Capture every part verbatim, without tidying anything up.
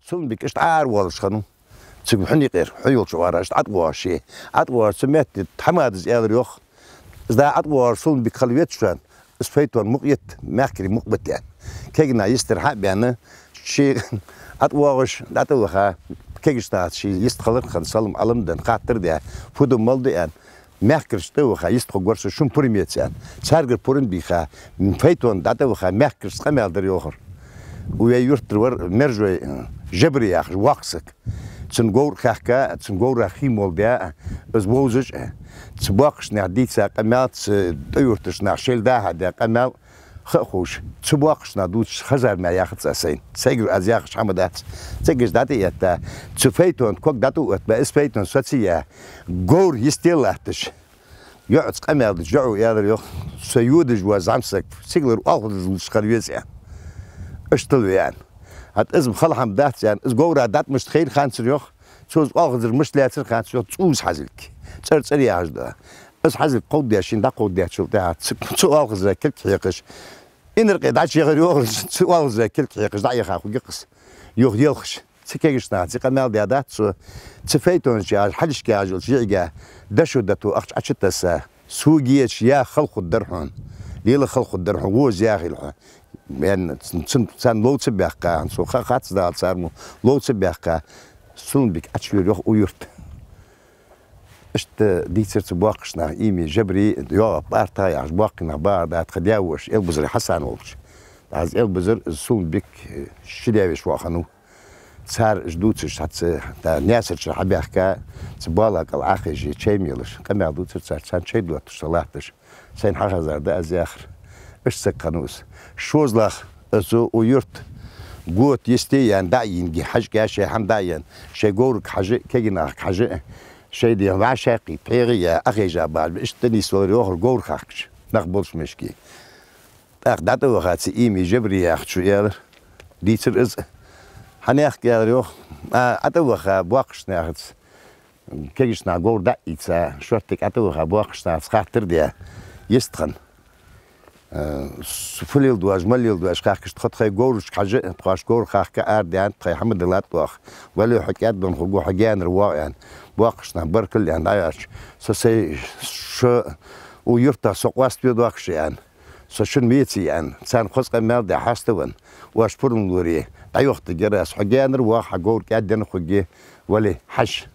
Сулумбик иштта Ӏар волаш хиннав. Цига хьуникъер, хьу йолча оагӀора иштта ӀотӀавоагӀаш. ӀотӀавоагӀаш цу метте хӀама да из аьлар йоах. Из да ӀотӀавоагӀар Сулумбик хила веза шоана. Из файтон мукъа йита, мехкарий мукъа бита аьнна. Кегий наха йистера хьа а баьнна, ше ӀотӀавоагӀаш, дӀатӀаваха, кегийча нахаца ше йист хилар хинна, салам-Ӏалам денна, хаттар даь, фу ду, мала ду аьнна. Мехкарашта тӀаваха, йист хургвар со шун пурам еце аьнна. Царгара пурам бийха, файтон дӀатӀаваха, мехкарашца къамаьл дир йоахар. Вай юртара вар Мержой, э, Жабри яхаш воккха саг. Цун говр хаьхка, цун говрах хий молла даь, из вовзаш, цу боккхийча наьха дийца къамаьл, цу тӀаюртарча наха шоайла дӀахо даь къамаьл ха а ховш, цу боккхийча наха дувцаш хазар ма яхац аз сайна. Сайгара аз яхаш хӀама дац. Цига иштта дӀатӀаэтта, цу файтона ког дӀатӀаоттабаь, из файтон соцаяь, говр йисте латташ, йоӀаца къамаьл дича, йоӀо аьлар йоах: «Со йодаш вола зӀамсаг, сигалара оалхазар луш хила веза», — аьнна. «Иштта ала веза», — аьнна. ХӀаьта из-м хала хӀама дац аьнна, из говра дӀатӀа мишта хайра ханцар йоах, цо из оалхазар мишта лаьцар ханцар йоах, цӀуз хьазилг. ЦӀар-цӀар яхаш да. Из хьазилг кховдадаьд шийна, дӀакховдадечул тӀехьагӀа цу, цу оалхазара кулг хьекхаш, инаркъе дӀачуяхар йоахар, цу оалхазара кулг хьекхаш, дӀаяха хургья-кх из. Юха елхаш. Цу кегийча наха цу къамаьл даь дац цо. Цу файтона чу яхаш, хьалхашка яхаш йолча йиӀига дошо дото ахча Ӏочутесса, сога еча яха хала хургдар хьона, лела хала хургдар хьона, вовза яхийла хьо. Венна, цун, цун, царна ловца баьккха, цо ха хац дала царна, ловца баьккха, Сулумбик Ӏочувера йоах укх юрта. Иштта дийцар цу боккхийча наха, Ими, Жабри, йоӀа, ПӀартаха яхаш боккхий нах багӀар да тха даь-воша, Элбузара Хьасан волча. ТӀаккха из Элбузар, из Сулумбик, э, ши даь-веший воӀ хиннав. Цар иштта дувцаш, хӀанз цу, тӀа Наьсарчура хьабаьхка, цу бола кӀал Ӏохайша, чай мелаш, къамаьл дувцар цар, царна чай дотташ со латташ. Сайна хьахазар да аз яхар. Иштта саг хиннав из. ШозлагӀа из укх юрта гота йисте яьнна дӀа а енна, хьажкӀа шоай хӀама дӀа а енна, шоай говрага хьажа, кегий нахага хьажа, шоай дегӀа вӀашагӀкхийтта, пхьегӀа а яь, Ӏохайша баьб, иштта нийсвелар йоахар говра хахкаш, нах болча мешке. ТӀаккха дӀатӀаваха цу Ими, Жабри яхачо аьлар, дийцар из: «Хьанехк, — аьлар йоах, — а, ӀотӀаваха боккхийча нахаца, кегийча наха говр дӀа а ийца, шорттига ӀотӀаваха боккхийча нахаца хаттар даь, йистхинна, э, с-, фу леладу оаш, мала леладу оаш хахкаш, тхо тхоай говрашка хьажа, тхоаш говра хахка арадаьнна, тхоай хӀама диллад оаха. Вале, хьо кӀаьдвенна хургва, хьо гаьнара воагӀа», — аьнна. Боккхийча наха баркал аьнна дӀаваьлча: «Со сай, шо укх юртах со къоаставе доахкаш», — аьнна. «Со шун меца я», — аьнна, царна хоза къамаьл даь, хьаставенна, оаш пурам лоре, дӀайохийтаргьяр аз, хьо гаьнара воагӀа, хьа говр кӀаьдвенна хургья, вале, хьажа.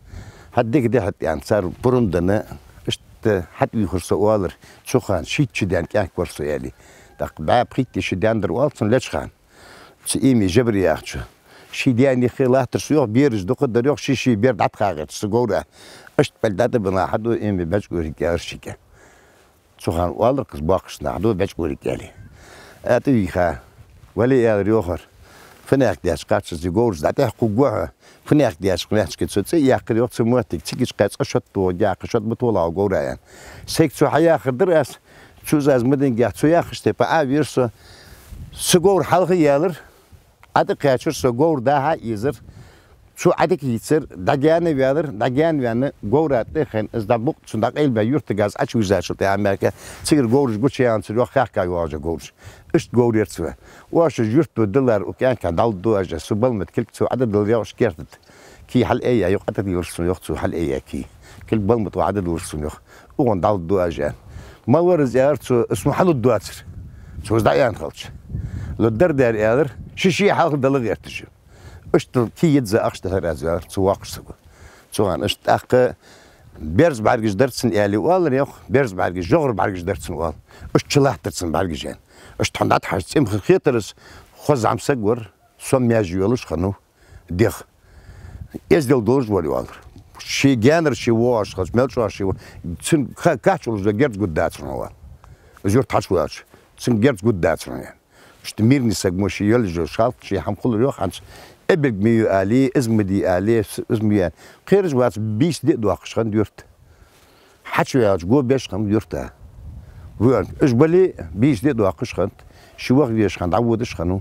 «ХӀаьта дика да хӀаьта», — аьнна, цар пурам денна, иштта хьатӀавийхар со, оалар, цу хана шийтта шу даьнна кӀаьнк вар со, аьле. ТӀаккха бӀаь-пхийтта шу даьннадар, оал, цун леча хана. Цу Ими, Жабри яхачо. Ший даьна юхе латтар со йоах, бераш дукха дар йоах, ший-ший бер дӀатӀахьа гӀерташ цу говра. Иштта пӀелг дӀатӀабенна, хьаду, Ими, БӀечкъорига, аьлар шийга. Цу хана оалар-кх из боккхийча наха: «Хьаду БӀечкъорига», — аьле. ТӀавийха: «Вале, — аьлар йоахар, — фуннагӀа даьча кхаччалца говраш дӀатӀехьа кхувргва хьо, фуннагӀа даьча кхаччалца». Цо цӀи а яьккхар йоах цу моттиге, цига кхы цкъа шот тоха, кхы шот ма тоха говра, аьнна. Сайга цо хьаяхар дар аз, цо из аз ма динге, цо яхача тайпара Ӏовера со. Цу говра хьалха а яьлар, ӀотӀакхаьчар со, говр дӀа-хьа а езар. Цо ӀотӀакхийцар, дӀагаьна а ваьлар, дӀагаьна а ваьнна, говра тӀа а хайна, из дӀабукъ, цунна дӀакъайлабаь юртага аз Ӏочувийрзачул тӀехьагӀа мара, цигара говраш гучаяьннай цар йоах, хехка йоагӀаш говраш. Иштта говр яр цо. Оаш уж юрта диллар укх кӀаьнка дӀалургда оаш, со баламат кулг цо ӀотӀадиллар йоах, иштта керта тӀа кий хьалъайяь, юха ӀотӀадийлар сона йоах цо хьалъайяь кий. Кулг баламат ва, ӀотӀадийлар сона йоах. Укхунна дӀалургда оаш, аьнна. Мала вар из, аьлар цо, из сона хьалургдоацар, цо из дӀааьнна хилча. Лургдар-дер, аьлар, ший-ший хьалха дала гӀерташ. Иштта кий йизза ахча тӀехьара аз, аьлар цу воккхача саго. Цу хана иштта тӀаккха берза бӀаргаш дар цун, аьле, оалар йоах, берза бӀаргаш, жогӀара бӀаргаш дар цун, оал. Иштта чулаттар цун бӀаргаш, аьнна. Иштта хьона дӀатӀахьажа цӀи ма хетар из, хоза зӀамсаг вар, сом-маьжа йолаш хиннав дегӀа. Эздел долаш вар, оалар. Ше гаьнара ше воагӀаш хилча, мел чӀоагӀа ше во-, цун ка-, кач уллаш дола герз гургдацар хьона, оал. Из юрта хьачуваьлча, цун герз гургдацар хьона, аьнна. Иштта мирный саг мо ше йолаш йола хӀама, ше хӀама хулар йоах хӀанз. Эбелг ма ю алий, из ма дий алий, с-, из ма ю алий. Кхераш вац, бийса диъ доаккхаш хиннад юрта. Хьачуваьлча го беш хиннаб юрта. Вуьан, уж бале, бийса диъ доаккхаш хиннад. Ше ваха везаш хиннад, дӀаводаш хиннав.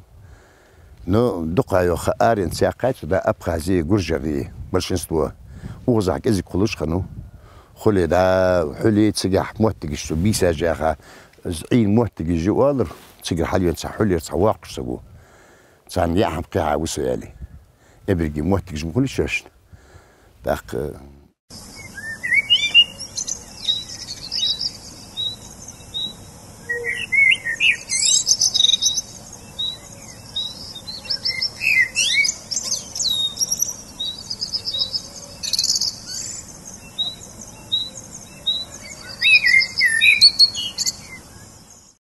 Ну, дукха йоах, аренца яьккхай цо, да, Абхазий, гуржарий, большинство. Укхазахьа кӀезига хулаш хиннав. Хуле, да, хьуле, цигахьа моттигаш цо бийсаш яьха, из Ӏийна моттигаш я, оалар, цигара хьалвенна цхьа хьулера цхьа воккхача саго. Царна яа хӀама кхихьа ва со, аьле. Эбаргий моттигаш ма хулий шоашта. ТӀаккха